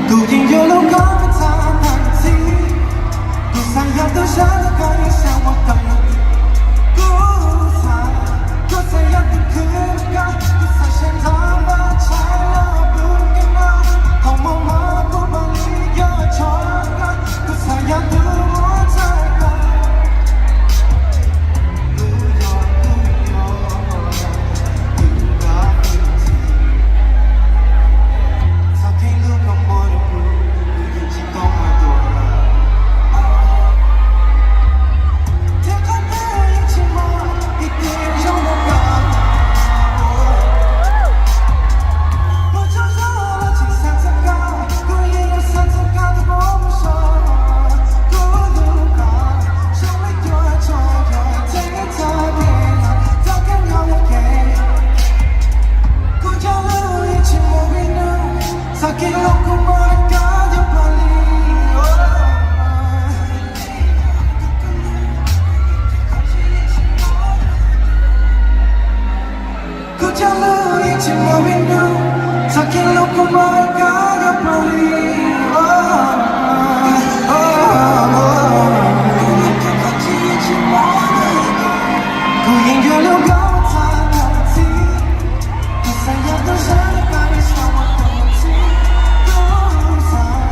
Tus yeej yuav hlub koj tag nrho, tus xav yog tus sawv ntawm koj ib sab ua koj lub. Kuv xav, kuv xav yog tus khwv koj, kuv xav sawv ntxov npaj tshaib los pub koj noj, thaum mos mos kuv mam li yuav tshuaj koj, kuv xav yog tus muab txhawb koj. Kuv cov lus yeej tsis muaj vim nus, txoj kev hlub kuv muaj koj yuav pom li. Kuv yeej yuav hlub koj txog thaum txij, kuv xav yog tus sawv ntawm koj ib sab ua koj lub txij. Kuv xav,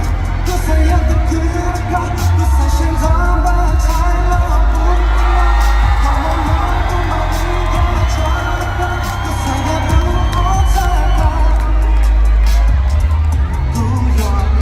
kuv xav yog tus khwv koj, kuv xav sawv ntxov npaj tshaib los pub koj noj, thaum mos mos kuv mam li yuav tshuaj koj, kuv xav yog tus muab txhawb koj. Kuv yuav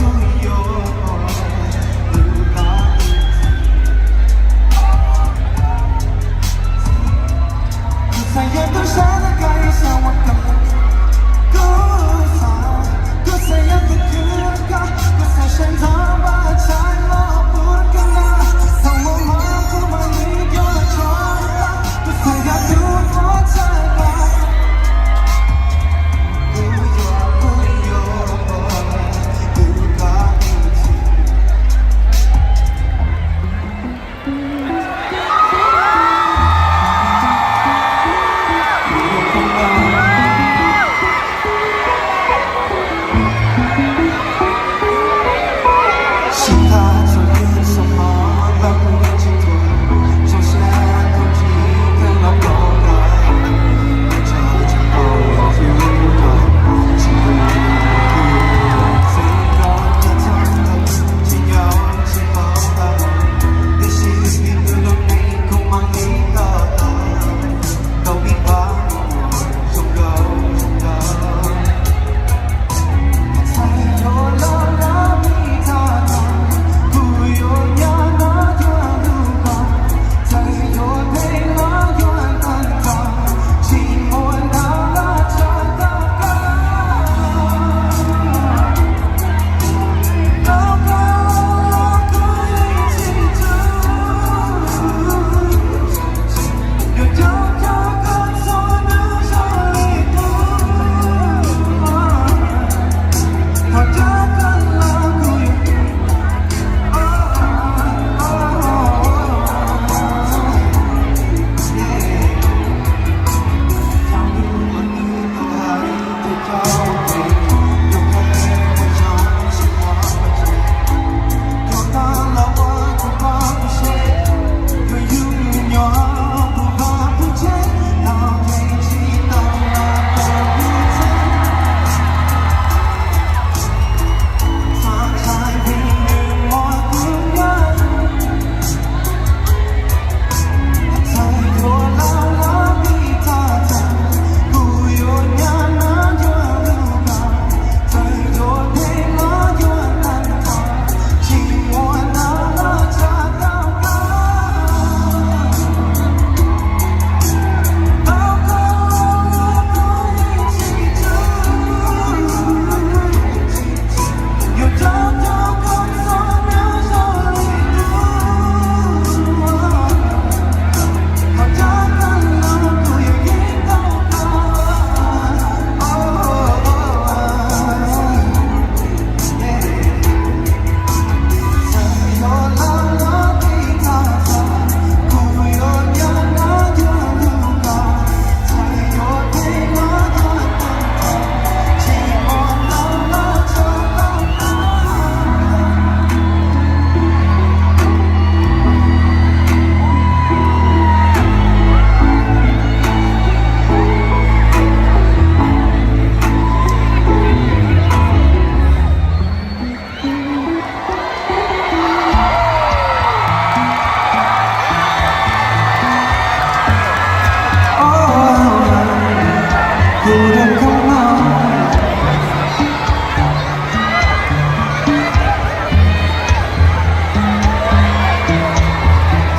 Kuv rau koj mog,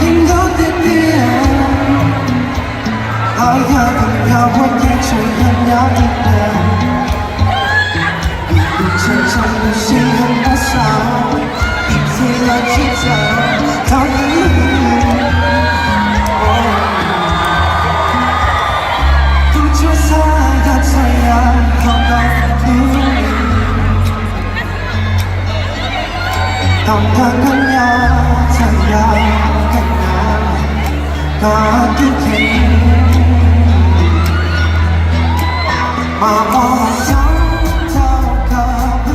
yeej ntau tiag tiag, los yog tus yog ua ke tseem yog nyob ib pliag, vim kuv tseem tseem tus sib heev npab xav, ib txhia los tsis txawj tau ib. Tus tsuas xav yog txhua yam thaum koj hlub, thaum ntawd koj nyob txhua yam koj nyob, koj tus kheej mas ua xyoo thaum koj pw,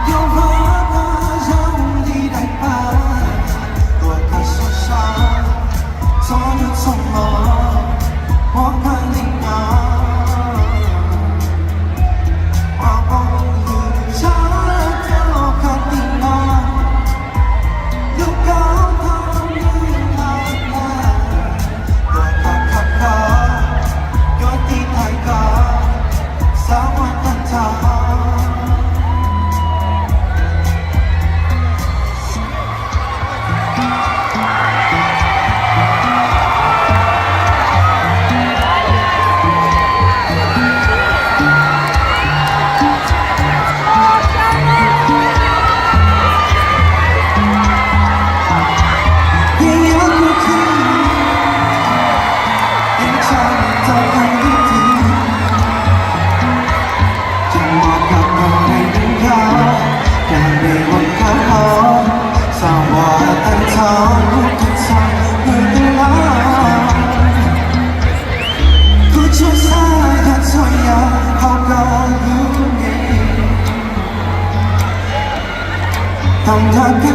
yuav ua koj zoo li daim paj, ua koj sov so txhua hnub txhua hmo, ua koj neej nyob, ua koj lub zog rau koj tij no, lub kaub hau lub hau hau, ua koj khov kho, yuav tiv thaiv koj, xav ua tag nrho. Kuv tsuas xav yog txhua yam hauv koj lub neej, thaum ntawd koj